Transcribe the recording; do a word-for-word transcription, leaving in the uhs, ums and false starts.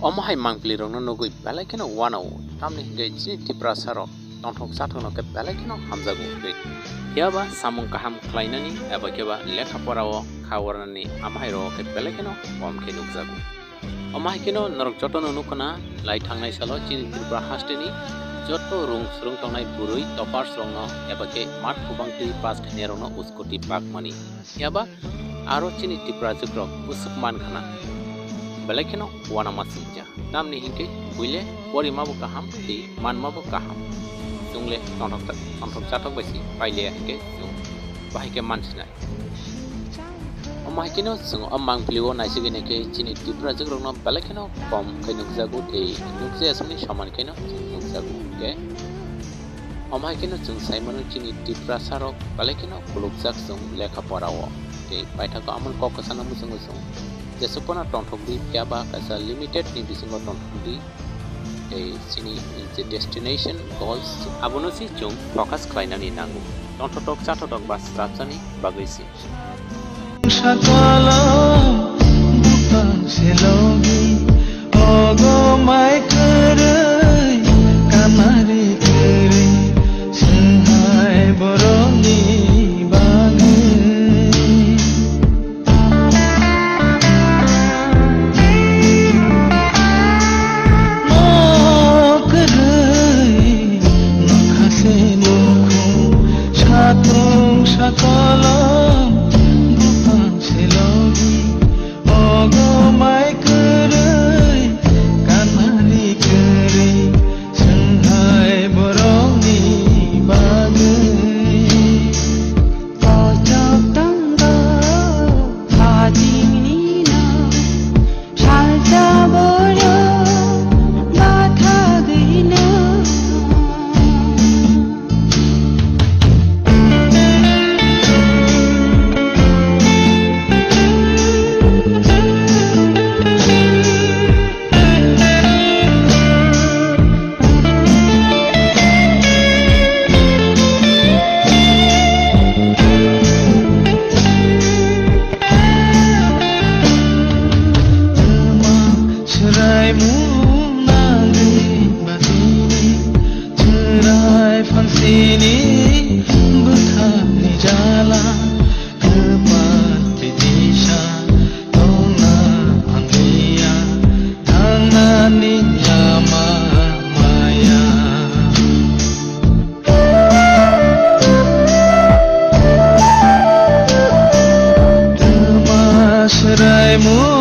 Omo hai mangpili rokno nugwi belai kheno uanao, tamni hwnkhe chini Tiprasa rok tongthok chathokno khe belai kheno hamjago hwnkhe. Phiya ba samung kaham khlainani eba khe ba lekha porao kha ornani amhai rok khe belai kheno kom khe nukjago. Omo hai kheno norok jotono nukho na, lai thangnai salo chini Tripura hasteni joto rung swrwng tongnai bwrwi toppers rokno eba khe mat kubang twi pass khainai rokno uskoti pakmani. Phiya ba aro chini Tiprajwk rok bwswk man khana, belai kheno uanama singcha. Tamni hinkhe buile porima bo kaham tei manma bo kaham. Chwng le tongthok ta-, tongthok chathok bai se pailiya hinkhe chwng bahai khe mansinai. Omo hai kheno chwng o mangpili o naisigwi naikhe chini Tiprajwk rokno belai kheno kom khe nukjago tei nukjaya songni soman kheno chwng nukjago hinkhe. Omo hai kheno chwng sai mano chini Tiprasa rok belai kheno khulukjak chwng lekha pora o. Tei paithago amoni kok kwchangno muchungo chwng jesuk phano tongthok di, phiya ba kaisa limited ni bisingo tongthok di. Tei chini je destination goals abono se chwng focus khlainani nango. Tongthotok chathotok ba srapsani bagwi se. Sakalo bupang selogi ogo mai kwrwi, kamari kwrwi, swnghai borokni bagwi. Mo kwrwi nokha se nukhung, satung sakalo bupang selogi. Ogo mai kwrwi, kanari kwrwi, swnghai borokni bagwi. Kochok tongo, hajingni no, salsa borok bathagwi no. Swraimung nangwi bagwini, chwrai phansini bwkhakni jala, kwpal tei disa tongna hamliya, thangnani lama maya. Twma swraimung